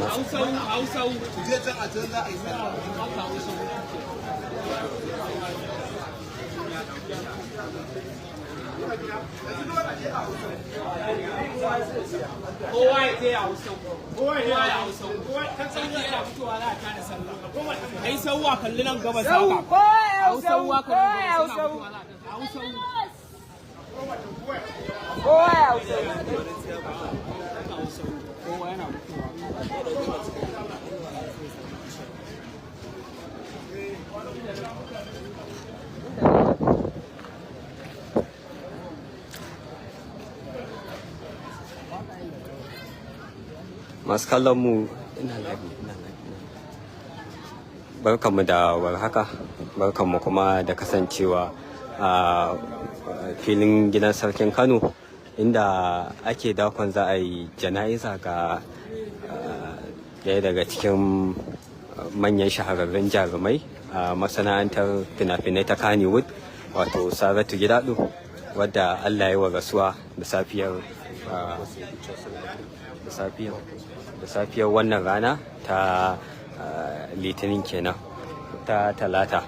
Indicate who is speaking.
Speaker 1: Hausa.
Speaker 2: Je can, a can za a yi sallah.
Speaker 1: Kowa ya je ya hausa, kowa ya hausa. Sarki yana fitowa za a tada sallah. Kai sauwa, kalli nan gabas haka.
Speaker 3: Kowa ya hau
Speaker 1: Hausa,
Speaker 3: sau,
Speaker 1: kalli
Speaker 3: kowa ya hau
Speaker 1: gabas, suna
Speaker 3: sau,
Speaker 1: fitowa za a tada hausa.
Speaker 3: Kowa ya hau sau.
Speaker 1: Kowa yana fitowa.
Speaker 4: Masu kallon mu, ina live, ina live. Barkanmu da warhaka, barkanmu kuma da kasancewa a filin gidan Sarkin Kano, inda ake dakon za a yi jana'iza ga ɗaya daga cikin manyan shahararrun jarumai a masana'antar fina-finai ta Kannywood, wato Saratu Gidado, wadda Allah ya wa rasuwa da safiyar wannan rana ta Litinin kenan, ta Talata.